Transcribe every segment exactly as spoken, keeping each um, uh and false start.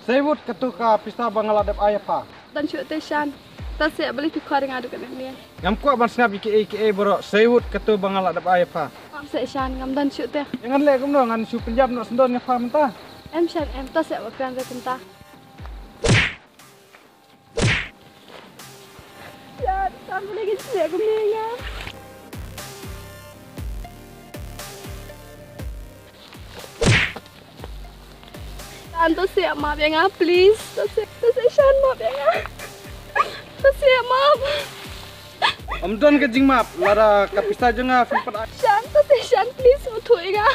Seiwut katu ka pisa ba nga la dep ai ïa pha. Don shuh te Shan. To seh, balei phi khot ïa nga haduh katne mynne? Ngam kwah ban sngap ïa kiei kiei baroh. Seiwut katu ba nga la dep ai ïa pha. Ngam seh Shan, ngam don shuh te. Ïa ngan leh kumno, ngan shu pynïap noh syndon ïa pha mynta? Em Shan em, to seh, wat kren re kumta. Shan, Shan, balei phi leh kumne ïa nga? Shan, to seh, map ïa nga please. To seh, to seh Shan, map ïa nga. To seh, map. Ym don ka jingmap, lada ka pisa jong nga phin pat ai. Shan, to seh Shan, please, sngewthuh ïa nga.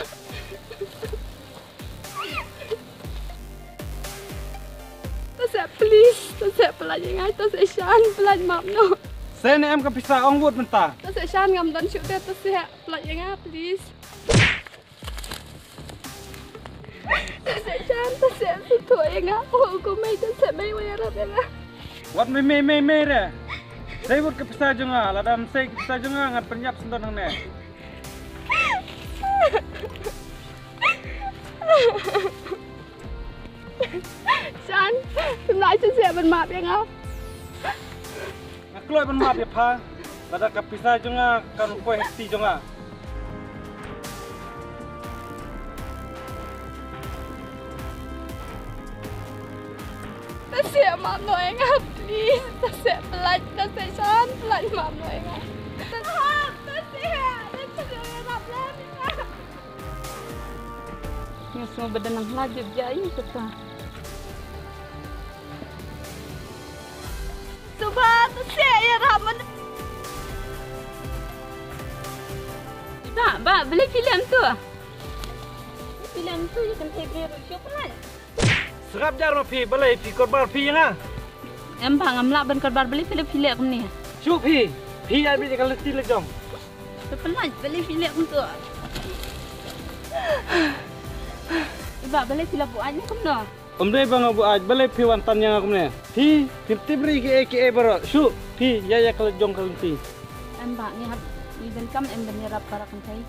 To seh please, to seh, pyllait ïa nga, to seh Shan, pyllait, map noh. Seh ne em ka pisa, ong wut mynta. To seh Shan, ngam don shuh te, to seh, pyllait ïa nga please. To seh Shan, to seh, sngewthuh ïa nga. Oh ko mei, to seh, mei, wat ïarap ïa nga. Wat mei mei mei mei re. Seiwut ka pisa jong nga, lada ym sei ka pisa jong nga ngan pynïap syndon hangne. Shan, pynlait shisha ban map ïa nga. Nga kloi ban map ïa pha, lada ka pisa jong nga kan koh ha kti jong nga. To seh, map noh ïa nga please. To seh, pyllait, to seh Shan, pyllait, map noh ïa nga. To seh, to seh, to seh, map noh ïa nga. Nga sngew ba dang nang hlait jip jai kata. Suba, to seh, ïarap mynta. Ba, ba, balei phi leh kumto? Phi leh kumto ïa kane ka briew ruh, shu pynlait. Sngap jar ma phi, balei phi kordor phi ïa nga? Em ba, ngam lah ban kordor, balei phi leh, phi leh kumne? Shu phi, phi ïa bit ïa ka lynti la jong. Phi pynlait, balei phi leh kumto? Ba, balei phi la buaid ne kumno? Ym dei ba nga buaid, balei phi wan tan ïa nga kumne? Phi, phim tip re kiei kiei baroh. Shu, phi ïa ïa ka la jong ka lynti. Em ba, ngi hap, ngi donkam em ban ïarap para kynthei.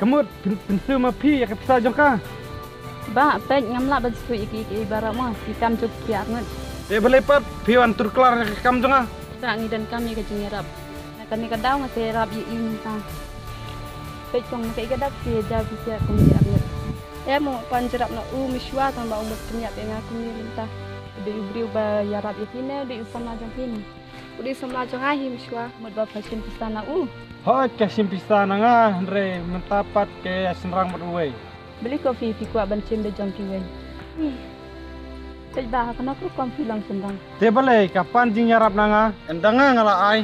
Ka mut, pyn-, pynsiew ma phi ïa ka pisa jong ka. Ba, peit, ngam lah ban siew ïa kiei kiei baroh mo, ki kam jong phi arngut. Te balei pat phi wan tur klar ïa ka kam jong nga? Ba, ngi donkam ïa ka jingïarap. Na kane ka daw nga sa ïarap ïa i mynta. Peit kong, na kaei ka daw phi ïa jaw phi ïa kum ki arngut. Em mo, pan jyrap na u mynshuwa tang ba u mut pynïap ïa nga kumne mynta. U dei u briew ba ïarap ïa phi ne, u dei u samla jong phi ne? U dei samla jong nga hi mynshuwa. Mut ba pha shim pisa na u? Hooid ka shim pisa na nga, hynrei mynta pat ka ïa shynrang bad uwei. Balei ko phi, phi kwah ban shim da jong kiwei? Peit ba ha kano ka rukom phi long shynrang. Te balei ka pan jingïarap na nga? Ynda nga nga la ai.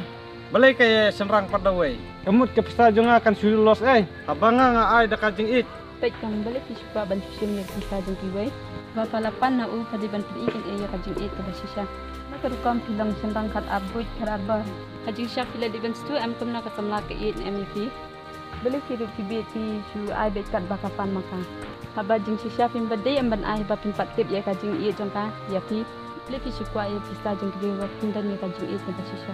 Balei ka ïa shynrang pat da uwei? Ka mut ka pisa jong nga kan shu loss ei. Haba nga nga ai da ka jingïeit. Peit kong, balei phi shu kwah ban shu shim ïa ka pisa jong kiwei? Ba pha la pan na u pha dei ban pyni kane ïa ka jingïeit kaba shisha. Na ka rukom phi long shynrang khat ar buit khat ar bor. Ka jingshisha phi la dei ban sngewthuh em, kumno ka samla ka ïeit ne em ïa phi. Balei phi ruh phi bit phi shu ai beit katba ka pan ma ka. Haba jingshisha phim pat dei em ban ai haba phim pat tip ïa ka jingïeit jong ka ïa phi. Balei phi shu kwah ïa pisa jong ki briew ba phin don ïa ka jingïeit kaba shisha.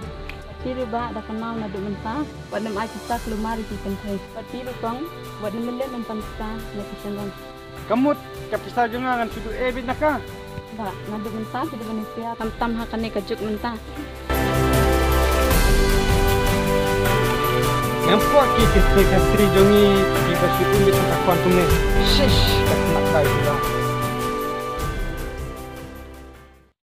Phi ruh ba da ka maw naduh mynta wat nym ai pisa kulmar ïa ki kynthei. Bad phi ruh kong wat nym leh ban pan pisa na ki shynrang. Ka mut ka pisa jong nga ngan shu duh ei beit na ka. Ba naduh mynta phi dei ban ïa siar tam tam ha kane ka juk mynta. Ngam kwah ki kynthei khatri jong ngi kiba shu um beit ha ka khwan kumne. Shish, ka khynnah kai pura.